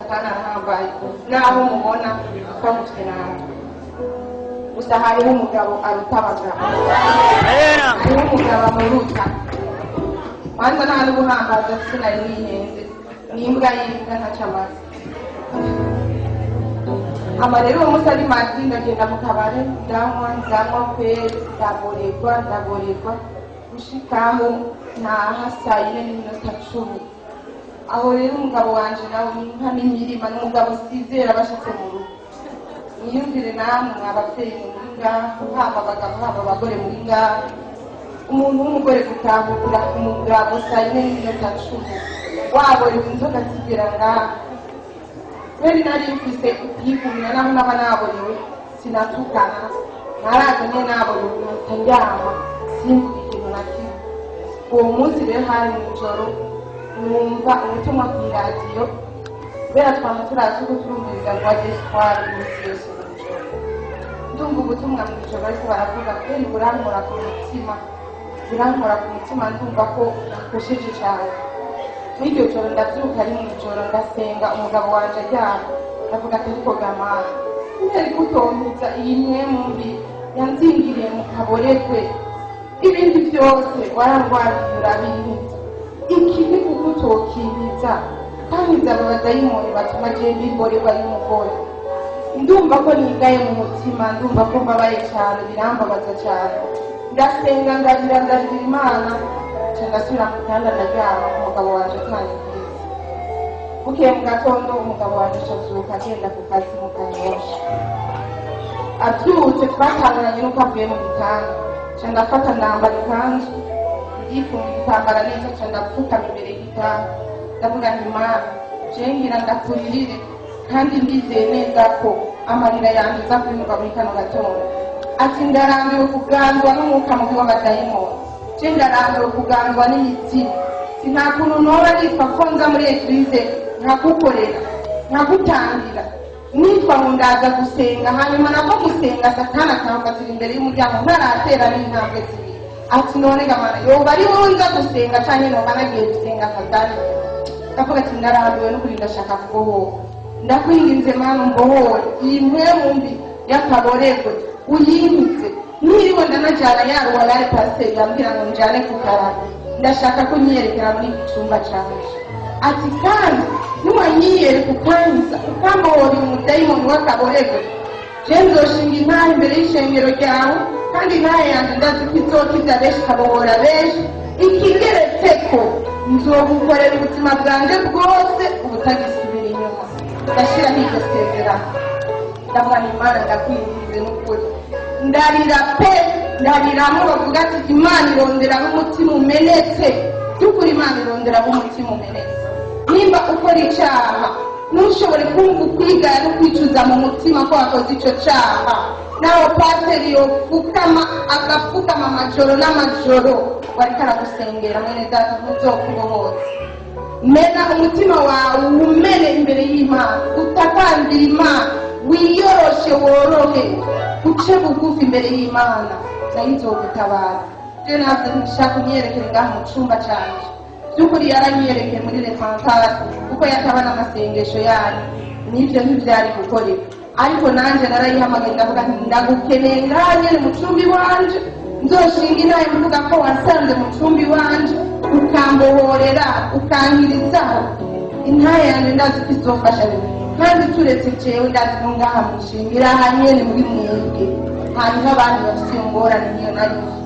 Satani arahambaye, naho mubona twamutwe nabi. Gusa hariho umugabo aruta abagabo, hariho umugabo amuruta. Kwanza nta n'ubuhambaza, sinari nihenze, n'imbwa y'imbwa ntaco amaze. Hama rero uwo munsi ari mardi, ndagenda mu kabare, ndanywa, ndanywa kweri, ndaborerwa, ndaborerwa gushikaho ntaha saa 4:10. Aho rero umugabo wanje nawe ni nka n'imirima, n'umugabo sizera bashitse mu rugo. Mwiyumvire namwe, mwa bavyeyi muri ngaho, haba abagabo haba abagore muri ngaho, umuntu w'umugore gutahukira ku mugabo saa 4:10 waborewe, inzoga zigera ngaho. Kweri nari mfise ukwigumira, naho naba naborewe sinatukana. Naraza nyene naborewe, nkahita ndyama, simvuga ikintu na kimwe. Uwo munsi rero hari mw'ijoro, numva ubutumwa kw'iradiyo, kubera twama turazi ko turumviriza Voix d'Espoir iminsi yose mw'ijoro. Ndumva ubutumwa mw'ijoro bariko baravuga, kweri burankora ku mutima, burankora ku mutima, ndumva ko nakosheje cane. Mw'iryo joro ndavyuka ari mw'ijoro, ndasenga umugabo wanje aryama. Ndavuga ati: "Ariko gamana, ntiyari kutompiza iyi mpwemu mbi yanzingiriye mu kaboregwe. Ibindi byose wararwariye urabinkiza, iki ni kuko utokinkiza kankiza aba badayimoni batuma je mbimborerwa y'umugore." Ndumva ko nigaye mu mutima, ndumva ko mbabaye cyane, birambabaza cyane. Ndasenga, ndarira, ndarira Imana, nca ndasubira mu gitanda ndaryama, umugabo wanje atanyigize. Bukeye mu gatondo umugabo wanje aca avyuka agenda ku kazi mu Kanyosha. Avyutse twatanguranye nuko avuye mu gitanda, nca ndafata ndambara ikanzu, ndifunga igitambara neza, nca ndapfukama imbere y'igitanda. Ndavuga nti: "Mana, je ngira ndakuririre, kandi ndizeye neza ko amarira yanjye uza kuyumva muri kano gatondo." Ati: "Ndarambiwe kuganzwa n'umwuka mubi w'abadayimoni, je ndarambiwe kuganzwa n'imizimu. Si nta kuntu noba nitwa ko nza muri église nkagukorera, nkagutangira, nitwa ngo ndaza gusenga, hanyuma nako gusenga Satani akamfatira imbere y'umuryango ntaratera n'intambwe zibiri." Ati: "None gamana, yoba ari wowe nza gusenga canke noba nagiye gusenga Satani?" Ndavuga ati: "Ndarambiwe n'ukuri, ndashaka kubohoka. Ndakwinginze Mana, umbohore iyi mpwemu mbi y'akaboregwe, uyinkize. Niriwe ndanajana ya ruwayale pasiteri yambwira ngo njane ku karara, ndashaka ko nyiyerekera muri iki cumba canje." Ati: "Kandi niwanyiyereka ukankiza, ukambohora umudayimoni w'akaboregwe, je nzoshinga intahe imbere y'ishengero ryawe, kandi intahe yanjye ndazi ko izokiza benshi, ikabohora benshi. Ikigeretseko, nzogukorera ubuzima bwanje bwose ubutagisubira inyuma." Ndashiraho iryo sezerano. Ndavuga nti: "Imana, ndakwinginze n'ukuri." Ndarira pe, ndariramo. Bavuga ati Imana ironderamo umutima umenetse. By'ukuri Imana ironderamo umutima umenetse. Nimba ukora icyaha ntushobore kumva ukwigaya no kwicuza mu mutima ko wakoze icyo cyaha, nawe pasiteri yopfukama agapfukama amajoro n'amajoro wariko aragusengera, mwene data, ntuzokubohotse. Mena umutima wawe, umene imbere y'Imana, utakambira Imana, wiyoroshe, worohe, uce bugufi imbere y'Imana, nayo izogutabara. Je ntabwo nshaka unyerekere ngaha mu cumba canje. By'ukuri yaranyerekeye muri repentance, kuko yatabona amasengesho yanyu n'ibyo ntibyari gukoreka. Ariko nanjye narayihamagaye, ndavuga nti: "Ndagukeneye ngaha nyene mu cumba iwanje. Nzoshinga inama mvuga ko wasanze mu cumba iwanje, ukambohorera, ukankirizaho intahe yanjye. Ndazi ko izofasha, kandi turetse jewe, ndazi ko ngaha mushingira aha nyene muri mwebwe hariho abandi bafise iyo ngorane niyo nari mfise."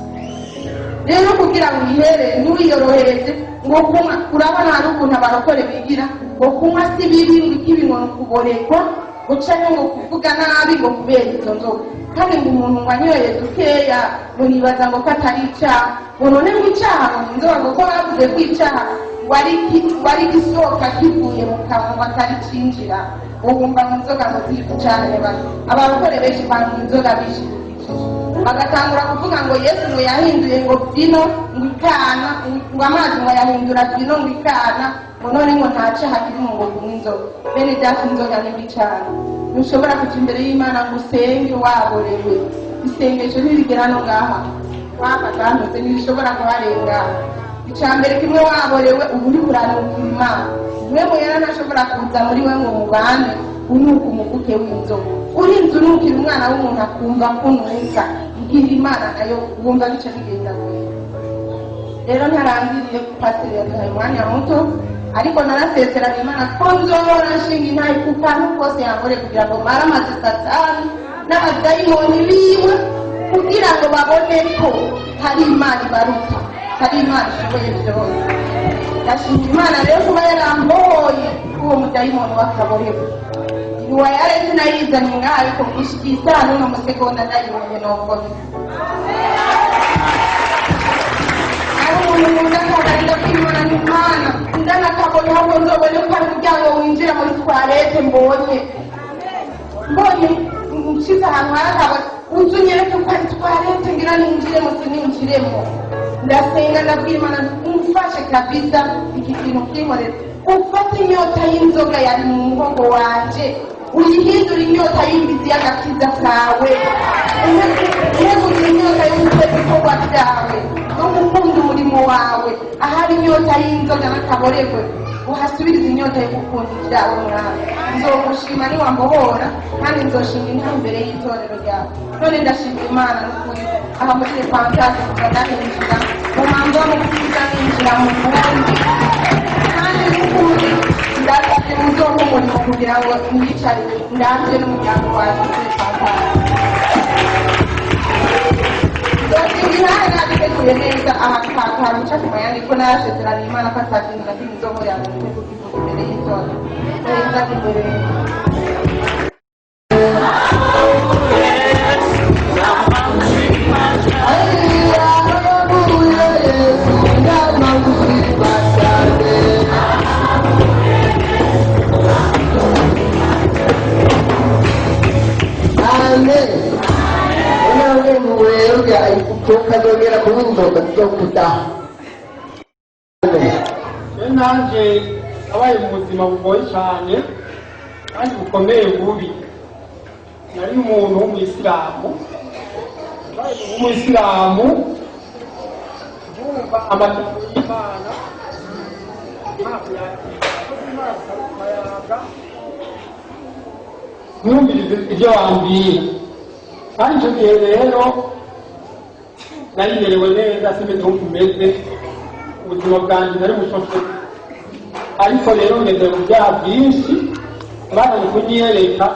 Rero kugira ngo uyihere, ntiwiyorohereze ngo kunywa. Urabona hari ukuntu abarokore bigira ngo kunywa si bibi, ngo ikibi ngo ni ukuborekwa, ngo canke ngo kuvuga nabi ngo kubera izo nzoga, kandi ngo umuntu ngo anyoye dukeya ngo nibaza ngo ko atari icaha, ngo none ngo icaha ngo ni inzoga, ngo ko bavuze ko icaha ngo ari igisohoka kivuye mu kanwa, ngo atari cinjira, ngo wumva ngo inzoga ngo ziri ku caha. Abarokore benshi banywa inzoga bishimikije, bagatangura kuvuga ngo Yesu ngo yahinduye ngo vino ngo ikana, ngo amazi ngo yahindura vino ngo ikana, ngo none ngo nta caha kirimo ngo kunywa inzoga. Bene data, inzoga ni mbi cane. Ntushobora kuja imbere y'Imana ngo usenge waborewe. Isengesho ntirigera no ngaha wafata, ntirishobora kuharenga. Icya mbere kimwe, waborewe, uba uri kuranuka Imana. Mwe muyera ntashobora kuza muri we ngo mubane unuka umukuke w'inzoga. Urinze unukira umwana w'umuntu akumva kunuka, mbwira Imana nayo wumva bica bigenda gutya. Rero ntarangiriye, pasiteri yaduhaye umwanya muto, ariko narasezeranye Imana ko nzora nshinga intahe ku kantu kose yangore kugira ngo mare amaze Satani n'abadayimoni biwe, kugira ngo babone ko hari Imana ibaruta, hari Imana ishoboye byose. Ndashima Imana rero kuba yarambohoye uwo mudayimoni w'akabohebo. Iruwayare sinayizanye ngaha, ariko isaha n'uno musegonda ndayibonye nokoze. Ari umuntu nkunda akabari, ndakwimana n'Imana ndanakabona, ahubwo nzobone ko hari umuryango winjira muri toilette. Mbonye nshize ahantu hari akabari, uzi unyereke ko ari toilette, ngira ninjiremo, sininjiremo. Ndasenga, ndabwira Imana, umfashe kabisa iki kintu kinkorera, ufate inyota y'inzoga yari mu muhogo wanje, uyihindure inyota y'imbizi y'agakiza kawe, umpe inyota yo gukora ibikorwa byawe no gukunda umurimo wawe. Ahari inyota y'inzoga n'akaboregwe, uhasubirize inyota yo gukunda ibyawe. Mwami, nzogushima niwambohora, kandi nzoshinga intebe imbere y'itorero ryawe. None ndashima Imana n'ukuri, aha muri Repentance kuva ndahinjira mu mpamvu mu bwiza, ninjira mu bundi, kandi n'ukuri ndasabye muzompa umurimo kugira ngo niyicarire ndambye n'umuryango wanjye muri Repentance. Nzoshinga intare nabiteguye neza aha karuca ku mayandi, ko narasezeraniye Imana ko atakintu na kimwe nzohorera ngo nze kukivuga imbere y'itora neza imbere. Amen. Unawe muweruga tukazongera kunywa inzoga tuzokudaha. Amen. Rero nanjye nabaye mu buzima bugoye cyane kandi bukomeye bubi. Nari umuntu w'umuyisilamu, nabaye umuntu w'umuyisilamu yumva amategeko y'Imana ntabwo yakira Imana tukayaga, ntumvirize ibyo wambwira. Kandi icyo gihe rero nari merewe neza, simeze nk'uko umeze, ubuzima bwanjye nari bushoferi. Ariko rero ngeze mu byaha byinshi, Imana ni kunyiyereka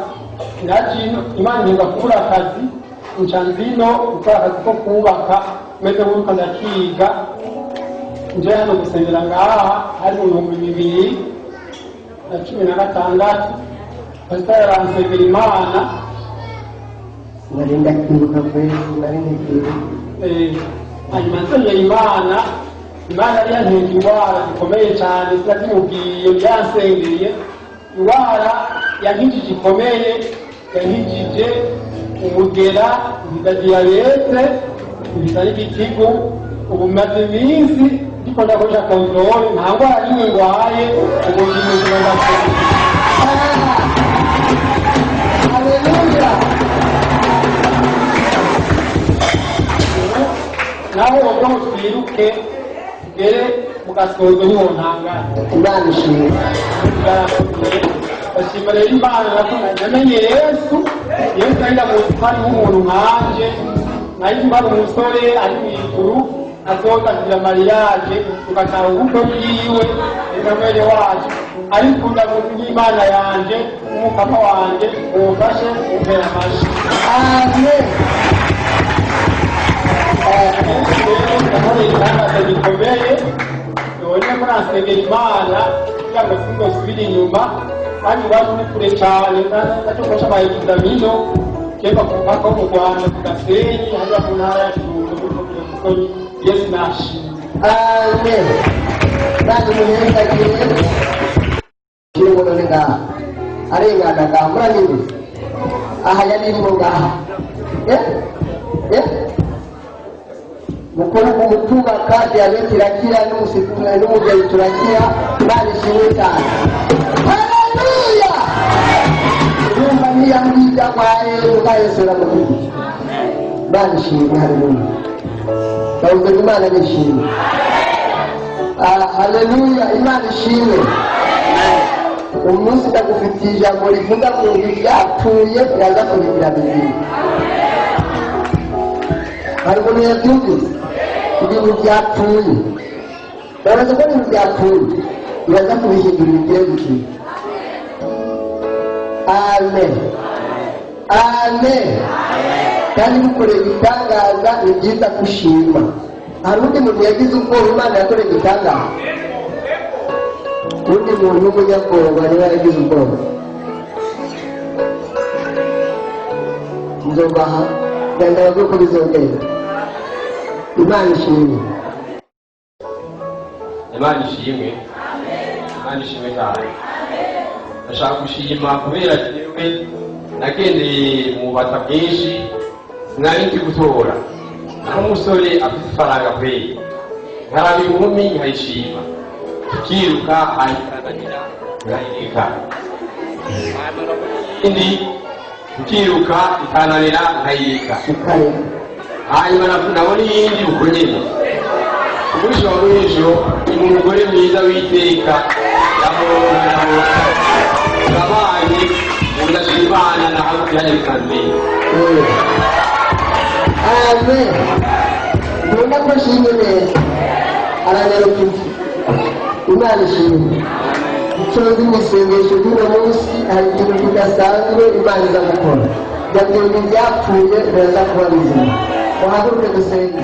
naje ino, Imana iheza kubura akazi, nca nzino gukora akazi ko kubaka, meze nk'uko ndakiga. Nje hano gusengera ngaha hari mu 2016, pasiteri aransengera Imana. Nari ndakibuka kweli, nari nkibuka. Hanyuma nsengera Imana, Imana yari yanteje indwara zikomeye cyane, sinazimubwiye, byansengeye. Indwara yankijije ikomeye, yankijije umugera nkiza diyabete, nkiza n'igitigu. Ubu maze iminsi ndiko ndakoresha contrôle, nta ndwara n'imwe ndwaye, ubu ndi muzima, ndakomeye. Haleluya. Naho woga ngo twiruke tugere mu gasozo, niho ntangana. Imana ishimwe. Bashima rero Imana nako namenye Yesu. Yesu ari ndamuzi ko ari nk'umuntu nkanje, nari mbari umusore ari mu ijuru, asohoka agira mariage, tugataha ubukwe bwiwe na mwene wacu. Ariko ndamuzi nk'Imana yanje n'umukama wanje, mumufashe mumpera amashyi. Amen. Rero ndakoreye igitangaza gikomeye, none ko nasengera Imana kugira ngo sindosubire inyuma, kandi iwacu ni kure cyane, ndacyo amayegizamino kemba ku mupaka wo mu Rwanda ku Gasenyi, hariya mu ntara ya Kirundo muri komine Musoni. Yesu nashimye. Amen. Imana imuhezagire. Kirimo none ngaha. Arengana ngaha muranyumva. Aha yaririmo ngaha. Eh? Eh? Mukuru umutumaka, diyabete irakira, n'umubyeyi turakira. Imana ishimwe cyane. Haleluya. Urumva ntiyambwira arwaye, mugayesera mu gihugu. Imana ishimwe, haleluya. Bavuze ngo Imana nishimwe. Haleluya, Imana ishimwe. Umunsi ndagufitiye ijambo rivuga ngo ibyapfuye biraza kubigira bizima. Hari umuntu yabyumvise? Ibintu byapfuye, baraza ko ibintu byapfuye biraza kubihindura bigire bizima. Amen, amen. Kandi gukorera ibitangaza ni byiza gushima. Hari undi muntu yagize ubwoba Imana yakoreye igitangaza? Undi muntu w'umunyabwoba niwe yagize ubwoba. Nzobaha genda bavuge ko bizongera. Imana ishimwe. Imana ishimwe, Imana ishimwe cyane. Ndashaka gushima kubera jewe nagendeye mu bubata bwinshi, sinari nzi gutora. Naho umusore afite ifaranga kweri, nkaraba inkumi nkayishima, tukiruka hanyuma nkayireka, indi tukiruka ikananira nkayireka, hanyuma nabona iyindi uko nyene. Umurisho wa mwisho ni umugore mwiza w'iteka, yabaye ndashima Imana na hakurya y'Ikanzeri. Amen. Mbona ko nshimye neza, aranyarukije. Imana ishimwe. Icyo nzi mu isengesho ry'uno munsi, hari ikintu kidasanzwe Imana iza gukora. Yabwiye ngo ibyapfuye biraza kuba bizima. Muhaguruke dusenge.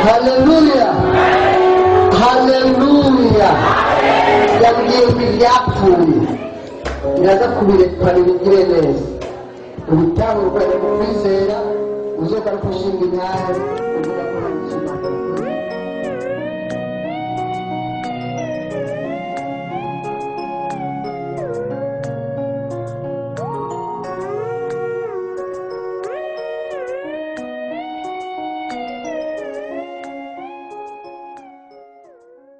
Haleluya, haleluya. Yabwiye ngo ibyapfuye iraza kubirekura bigire neza. Ubutaha urwanya mu kwizera uzogaruka ushinga intara.